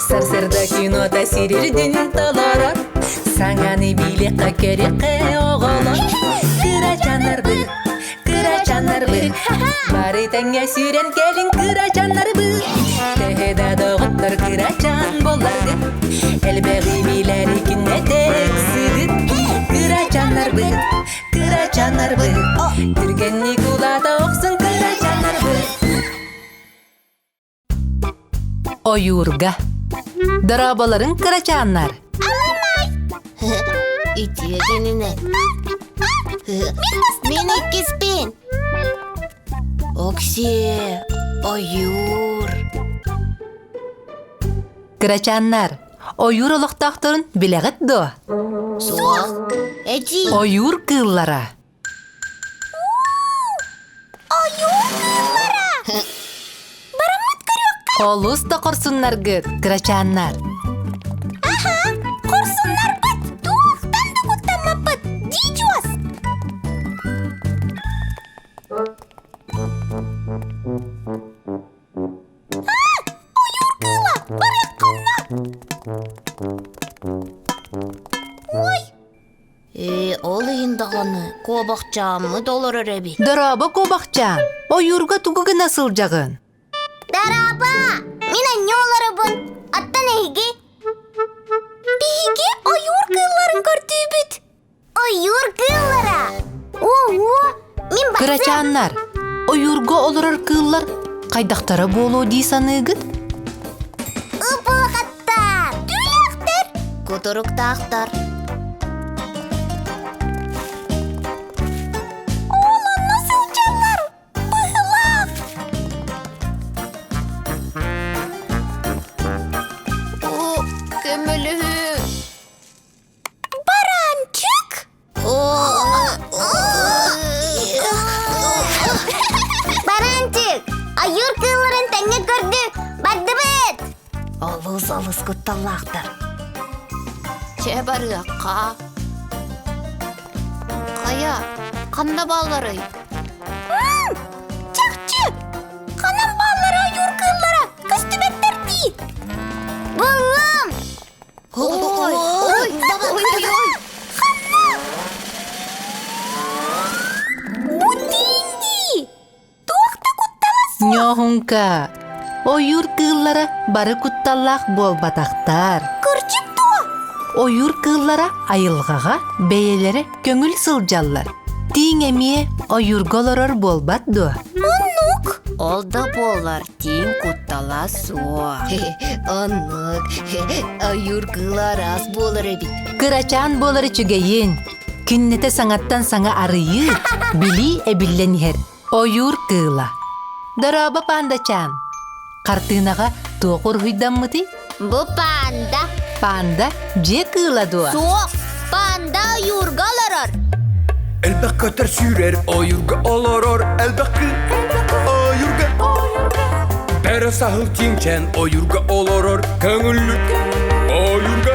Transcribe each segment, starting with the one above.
Сарсыарда кинота сирирдин толорор, Саҥаны билиэххэ көрүөххэ оҕолор. Кырачааннарбыт, кырачааннарбыт, Бары тэҥҥэ сүүрэн кэлиҥ кырачааннарбыт. Төһө да доҕоттор кырачаан буолларгыт, Элбэҕи билэри күннэтэ ыксыгыт. Кырачааннарбыт, кырачааннарбыт, Түргэнник улаата охсун кырачааннарбыт. Ойуурга. Дорооболорун кырачааннар. Үтүө күнүнэн. Мин иккиспин. Оксие, ойуур. Кырачааннар, ойуур олохтоохторун билэҕит дуо? Суох. Эдьиий. Ойуур кыыллара. Ойуур кыыллара! Бараммыт көрүөххэ! Олус да хорсуннаргыт, кырачааннар. Аха, хорсуннарбыт! Туохтан да куттаммаппыт! Дии чуос! Ойуур кыыла! Барыахханна! Ой! Ээ, ол иһин даҕаны куобахчааммыт олорор эбит. Дорообо, куобахчаан! Ойуурга тугу гына сылдьаҕын? Дорообо! Мин анньа олоробун. Оттон эһиги? Биһиги ойуур кыылларын көрдүүбүт. Ойуур кыыллара! Оо, мин барсыам. Кырачааннар, ойуурга олорор кыыллар хайдахтара буолуо дии саныыгыт? Ып-улахаттар! Түүлээхтэр! Кутуруктаахтар. Ол онно сылдьаллар! Быһылаах! О, көмөлөһүү! Баранчик! Баранчик! Ойуур кыылларын тэҥҥэ көрдү, бардыбыт! Олус-олус кутталлаахтар. Чэ барыахха. Хайа, ханна баалларый? Чахчы! Ханан бааллара ойуур кыыллара? Көстүбэттэр дии! Буллум! Ой, ой, ой, ой! Ханна? Бу тииҥ дии! Туох да куттала суох! Ньоһуҥка, ойуур кыыллара бары кутталлаах буолбатахтар. Кырдьык дуо? Ойуур кыыллара айылҕаҕа бэйэлэрэ көҥүл сылдьаллар. Тииҥ эмиэ ойуурга олорор буолбат дуо? Оннук! Ол да буоллар тииҥ куттала суох. Оннук. Ойуур кыыла араас буолар эбит. Кырачаан буолар үчүгэйин. Күннэтэ саҥаттан саҥа арыйыы, билии эбиллэн иһэр. Ойуур кыыла. Дорообо, пандачаан. Хартыынаҕа туох уруһуйдаммытый? Бу панда. Панда дьиэ кыыла дуо? Суох, панда ойуурга олорор. Элбэх көтөр сүүрэр ойуурга олорор элбэх кыыл ойуурга Бөрө саһыл тиҥчэн ойуурга олорор көҥүллүк ойуурга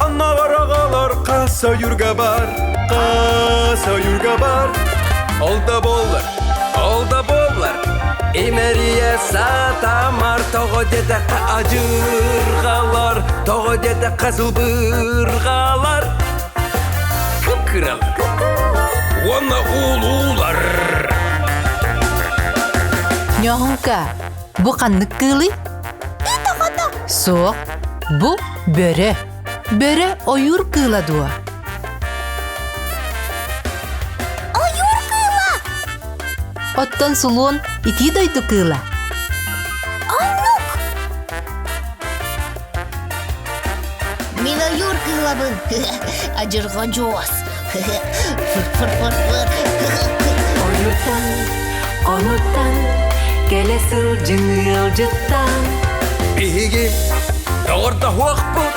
Аннаҕар аҕалар хас ойуурга бар хас ойуурга бар Ол да буоллар ол да буоллар Имэрийэ сатамар тоҕо диэтэххэ адьырҕалар тоҕо диэтэххэ сылбырҕалар Кып-кыралар уонна улуулар. Ньоһуҥка, бу ханнык кыылый? Суох, бу бөрө. Бөрө ойуур кыыла дуо? Ойуур кыыла! Оттон сулуон итии дойду кыыла. Оннук! Мин ойуур кыылабын. Адьырҕа дьуос. Фыр-фыр-фыр-фыр. Ойууртан, хонуттан, кэлэ сылдьыҥ ыалдьыттан. Биһиги доҕордоһуохпут,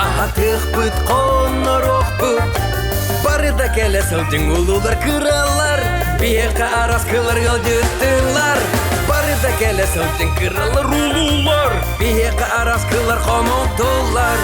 аһатыахпыт, хонноруохпут. Бары да кэлэ сылдьыҥ улуулар кыралар, биһиэхэ араскылар ыалдьыттыылар. Бары да кэлэ сылдьыҥ кыралар улуулар, биһиэхэ араскылар хонутулар.